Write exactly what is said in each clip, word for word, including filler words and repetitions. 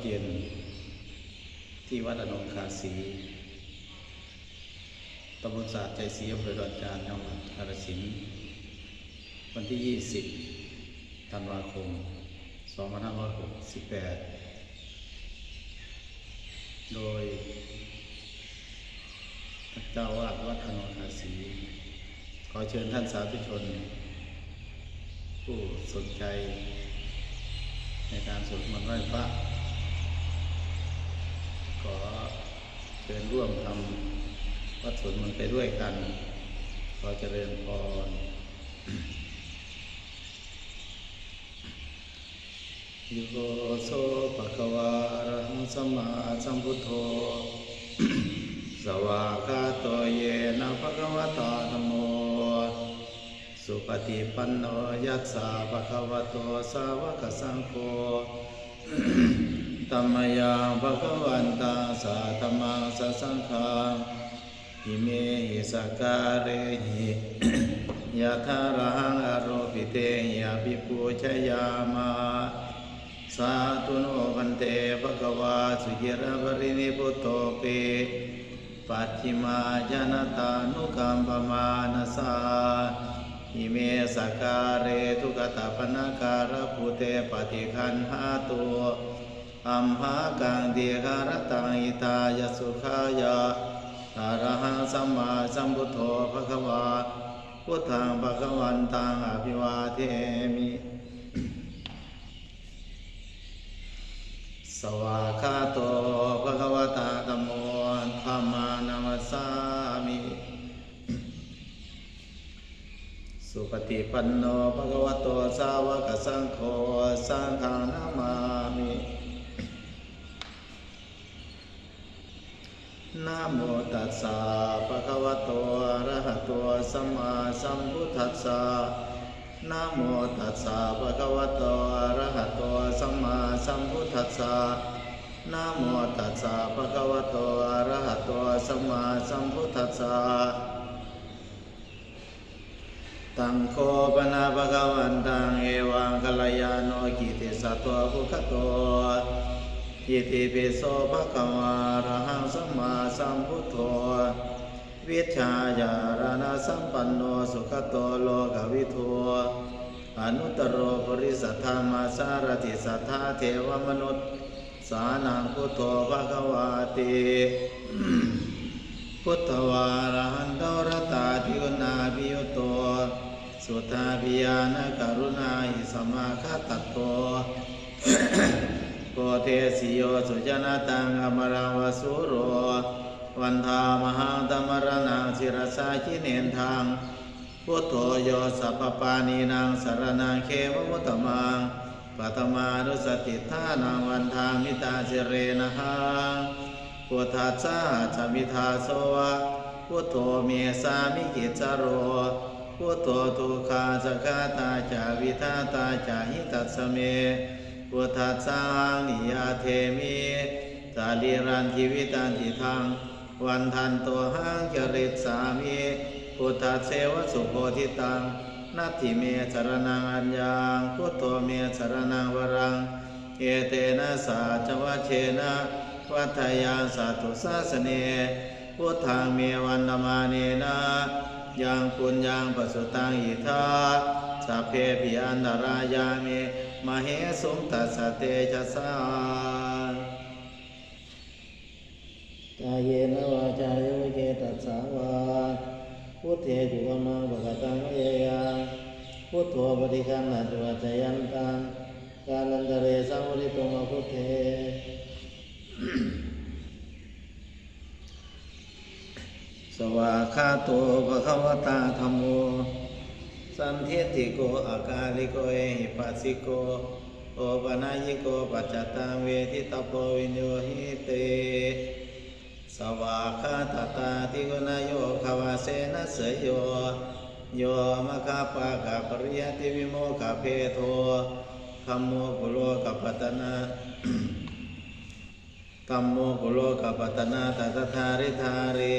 เย็นที่วัดอนงคาศรี ตำบลสะอาดชัยศรี อำเภอดอนจาน จังหวัดกาฬสินธุ์ วันที่ ยี่สิบ ธันวาคม สองพันห้าร้อยหกสิบแปด โดย ท่านเจ้าอาวาสวัดอนงคาศรี ขอเชิญท่านสาธุชน ผู้สนใจในการสวดมนต์ไหว้พระ ขอเชิญร่วมทำวัตรสวดมนต์ไปด้วยกัน ขอเจริญพร Yo so bhagavā arahaṃ sammāsambuddho, svākkhāto yena bhagavatā dhammo, supaṭipanno yassa bhagavato sāvakasaṅgho, tammayaṃ bhagavantaṃ sadhammaṃ sasaṅghaṃ, imehi sakkārehi yathārahaṃ āropitehi abhipūjayāma. Sādhu no bhante bhagavā suciraparinibbutopi pacchimājanatānukampamānasā ime sakkāre duggatapaṇṇākārabhūte paṭiggaṇhātu amhākaṃ dīgharattaṃ hitāya sukhāya. Arahaṃ sammāsambuddho bhagavā, buddhaṃ bhagavantaṃ abhivādemi. Svākkhāto bhagavatā dhammo, dhammaṃ namassāmi. Supaṭipanno bhagavato sāvakasaṅgho, saṅghaṃ namāmi. Namo tassa bhagavato arahato sammāsambuddhassa. Namo tassa bhagavato arahato sammāsambuddhassa. Namo tassa bhagavato arahato sammāsambuddhassa. Taṃ kho pana bhagavantaṃ evaṃ kalyāṇo kittisaddo bhūgato. Itipi so bhagavā arahaṃ sammāsambuddho, vijjācaraṇasampanno sugato lokavidū, anuttaro purisadammasārathi satthā devamanus- sānaṃ buddho bhagavāti. Buddho arahanto rattāguṇābhiyutto, suddhābhiñāṇakaruṇāhi samāgatatto, bodhesi yo sujanataṃ kamalaṃva sūro, vandāmahaṃ tamaraṇaṃ sirasā jinendaṃ. Buddho yo sabbapāṇīnaṃ saraṇaṃ khemamuttamaṃ, paṭhamānussatiṭṭhānaṃ vandāmi taṃ sirenahaṃ. Buddhassāhasmi dāso va, buddho me sāmikissaro, buddho dukkhassa ghātā ca vidhātā ca hitassa me, buddhassāhaṃ niyyādemi sarīrañjīvitañcidaṃ. Vandantohaṃ carissāmi buddhasseva subodhitaṃ. Natthi me saraṇaṃ aññaṃ, buddho me saraṇaṃ varaṃ. Etena saccavajjena vaḍḍheyyaṃ satthu sāsane. Buddhaṃ me vandamānena yaṃ puññaṃ pasutaṃ idha, sabbepi antarāyā me māhesuṃ tassa tejasā. Kāyena vācāya va cetasā vā, buddhe kukammaṃ pakataṃ mayā yaṃ, buddho paṭiggaṇhatu accayantaṃ, kālantare saṃvarituṃ va buddhe. Svākkhāto bhagavatā dhammo, sandiṭṭhiko akāliko ehipassiko opanayiko paccattaṃ veditabbo viññūhīti. Svākkhātatādiguṇayogavasena seyyo, yo maggapākapariyattivimokkhabhedo, dhammo kulokapatanā, dhammo kulokapatanā tadadhāridhārī,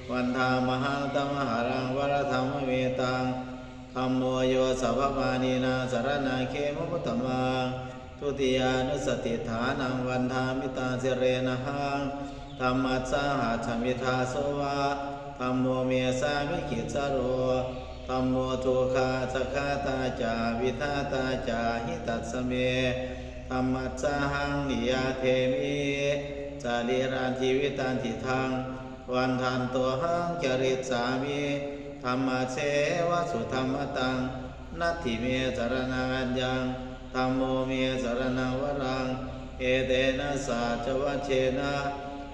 vandāmahaṃ tamaharaṃ varadhammametaṃ. Dhammo yo sabbapāṇīnaṃ saraṇaṃ khemamuttamaṃ, Dutiyānussatiṭṭhānaṃ vandāmi taṃ sirenahaṃ. Dhammassāhasmi dāso va, dhammo me sāmikissaro. Dhammo dukkhassa ghātā ca, vidhātā ca hitassa me. Dhammassāhaṃ niyyādemi, sarīrañjīvitañcidaṃ. Vandantohaṃ carissāmi, dhammasseva sudhammataṃ. Natthi me saraṇaṃ aññaṃ, dhammo me saraṇaṃ varaṃ. Etena saccavajjena,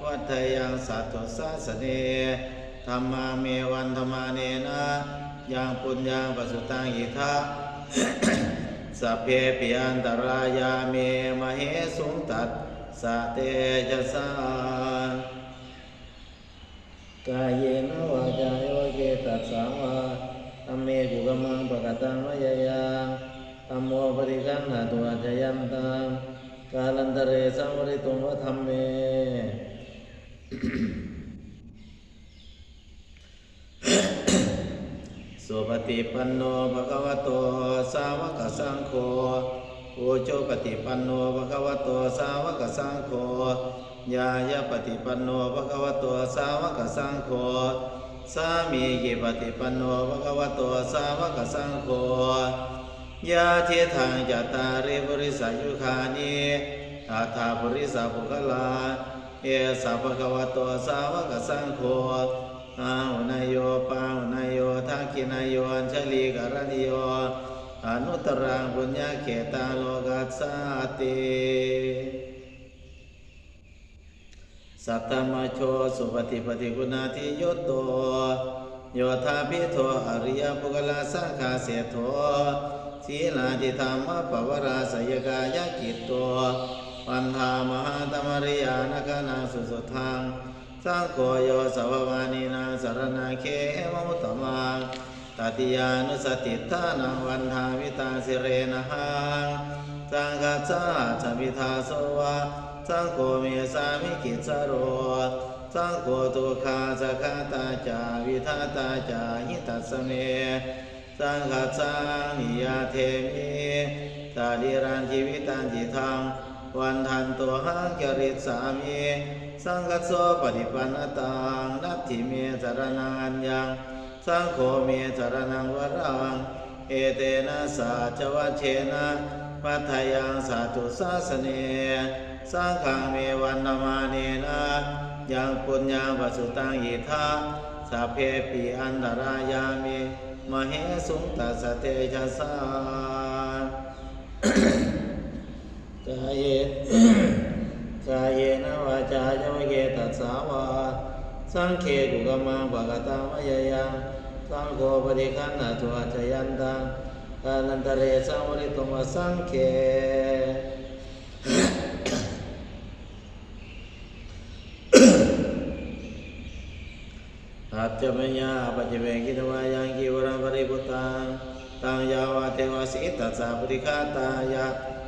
vaḍḍheyyaṃ satthu sāsane. Dhammaṃ me vandamānena, yaṃ puññaṃ pasutaṃ idha, sabbepi antarāyā me, māhesuṃ tassa tejasā. Kāyena vācāya va cetasā vā, dhamme kukammaṃ pakataṃ mayā yaṃ, dhammo paṭiggaṇhatu accayantaṃ, kālantare saṃvarituṃ va dhamme. Supaṭipanno bhagavato sāvakasaṅgho, ujupaṭipanno bhagavato sāvakasaṅgho, ñāyapaṭipanno bhagavato sāvakasaṅgho, sāmīcipaṭipanno bhagavato sāvakasaṅgho, yadidaṃ cattāri purisayugāni aṭṭha purisapuggalā, esa bhagavato sāvakasaṅgho, āhuneyyo pāhuneyyo dakkhiṇeyyo añjalikaraṇīyo, anuttaraṃ puññakkhettaṃ lokassāti. Saddhammajo supaṭipattiguṇādiyutto, yoṭṭhābbidho ariyapuggalāsaṅghaseṭṭho, sīlādidhammapavarāsayakāyacitto, vandāmahaṃ tamariyāna gaṇaṃ susuddhaṃ. Saṅgho yo sabbapāṇīnaṃ saraṇaṃ khemamuttamaṃ. Tatiyānussatiṭṭhānaṃ vandāmi taṃ sirenahaṃ. Saṅghassāhasmi dāso va, saṅgho me sāmikissaro. Saṅgho dukkhassa ghātā ca, vidhātā ca hitassa me. Saṅghassāhaṃ niyyādemi, sarīrañjīvitañcidaṃ. Vandantohaṃ carissāmi, saṅghassopaṭipannataṃ. Natthi me saraṇaṃ aññaṃ, saṅgho me saraṇaṃ varaṃ. Etena saccavajjena, vaḍḍheyyaṃ satthu sāsane. Saṅghaṃ me vandamānena, yaṃ puññaṃ pasutaṃ idha, sabbepi antarāyā me, māhesuṃ tassa tejasā. Kāye- kāyena vācāya va cetasā vā, saṅghe kukammaṃ pakataṃ mayā yaṃ, saṅgho paṭiggaṇhatu accayantaṃ, kālantare saṃvarituṃ va saṅghe. Ajja mayā apaccavekkhitvā yaṃ cīvaraṃ paribhuttaṃ, taṃ yāvadeva sītassa paṭighātāya,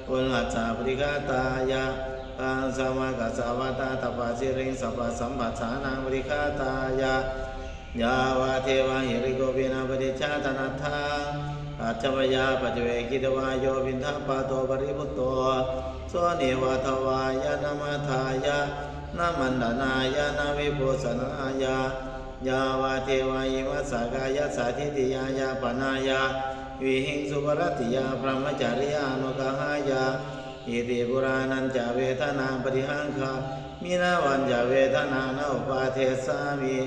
uṇhassa paṭighātāya, ḍaṃsamakasavātātapasiriṃsapasamphassānaṃ paṭighātāya, yāvadeva hirikopinaṃ paṭicchādanatthaṃ. Ajja mayā apaccavekkhitvā yo piṇḍapāto paribhutto, so neva davāya na madāya na maṇḍanāya na vibhūsanāya, yāvadeva imassa kāyassa ṭhitiyā yāpanāya vihiṃsuparatiyā brahmacariyānuggahāya iti purāṇañca vedanaṃ paṭihaṅkhāmi navañca vedanaṃ na uppādessāmi,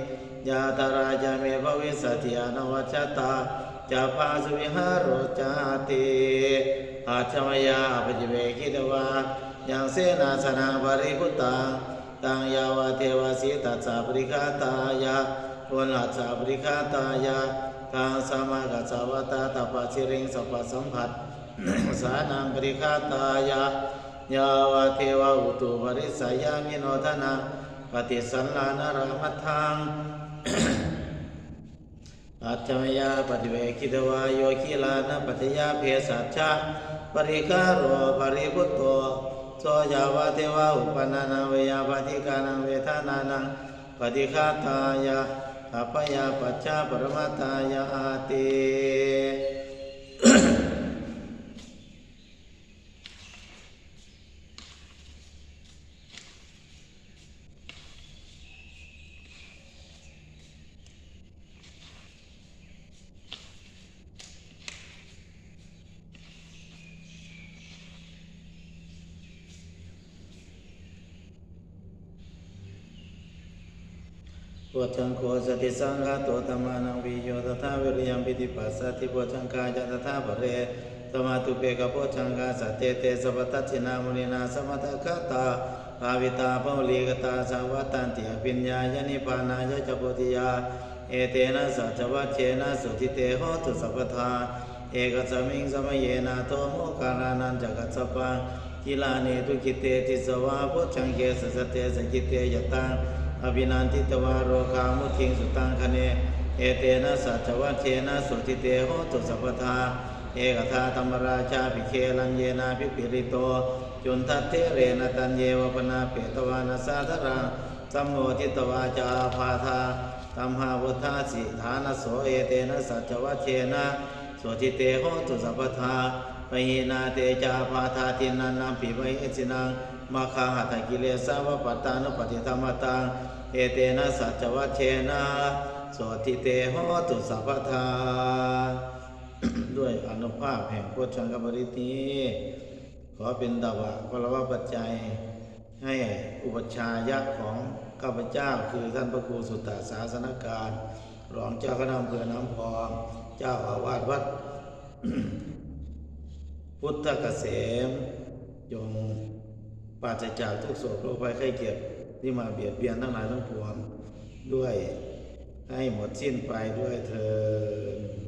yātrā ca me bhavissati anavajjatā ca phāsuvihāro cāti. Ajja mayā apaccavekkhitvā yaṃ senāsanaṃ paribhuttaṃ, taṃ yāvadeva sītassa paṭighātāya, uṇhassa paṭighātāya, ḍaṃsamakasavātātapasiriṃsapasamphassānaṃ paṭighātāya, yāvadeva utuparissayavinodanaṃ paṭisallānārāmatthaṃ. Ajja mayā apaccavekkhitvā yo gilānapaccayabhesajjaparikkhāro paribhutto, so yāvadeva uppannānaṃ veyyābādhikānaṃ vedanānaṃ paṭighātāya abyāpajjhaparamatāyāti. Bojjhaṅgo satisaṅkhāto dhammānaṃ vicayo tathā viriyaṃ pīti passaddhi bojjhaṅgā ca tathāpare samādhupekkhabojjhaṅgā sattete sabbadassinā muninā sammadakkhātā bhāvitā bahulīkatā saṃvattanti abhiññāya nibbānāya ca bodhiyā. Etena saccavajjena sotthi te hotu sabbadā. Ekasmiṃ samaye nātho moggallānañca kassapaṃ gilāne dukkhite disvā bojjhaṅge satta desayi te ca taṃ abhinanditvā rogā mucciṃsu taṅkhaṇe. Etena saccavajjena sotthi te hotu sabbadā. Ekadā dhammarājāpi gelaññenābhipīḷito cundattherena taññeva bhaṇāpetvāna sādaraṃ sammoditvā ca ābādhā tamhā vuṭṭhāsi ṭhānaso. Etena saccavajjena sotthi te hotu sabbadā. Pahīnā te ca ābādhā tiṇṇannampi mahesinaṃ maggāhatakilesāva pattānuppattidhammataṃ. Etena saccavajjena sotthi te hotu sabbadā. ด้วยอานุภาพแห่งโพชฌังคปริตรนี้ ขอเป็นตบะพลวปัจจัย ให้อุปัชฌายะของข้าพเจ้า คือท่านพระครูสุตตะสาสนการ รองเจ้าคณะอำเภอน้ำพอง เจ้าอาวาสวัด พุทธเกษม จงปราศจากทุกข์โศกโรคภัยไข้เจ็บที่มาเบียดเบียนทั้งหลายทั้งปวง ด้วยให้หมดสิ้นไปด้วยเทอญ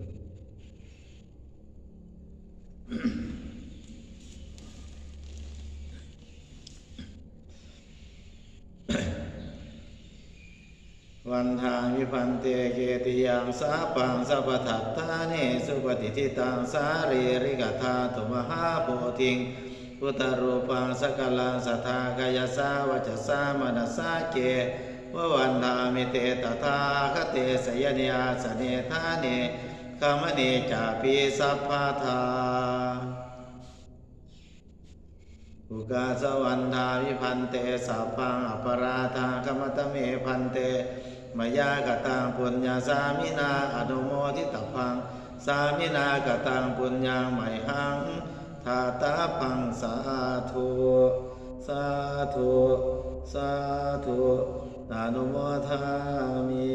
Vandāmi bhante cetiyaṃ sabbaṃ sabbaṭṭhānesu patiṭṭhitaṃ sārīrikadhātu mahābodhiṃ buddharūpaṃ sakalaṃ sadā kāyasā vacasā manasā ceva vandāmi te tathāgate sayane āsane ṭhāne gamane cāpi sabbadā. Ukāsa vandāmi bhante sabbaṃ aparādhaṃ khamatha me bhante, mayā kataṃ puññaṃ sāminā anumoditabbaṃ, sāminā kataṃ puññaṃ mayhaṃ dātabbaṃ. Sādhu, sādhu, sādhu, anumodāmi.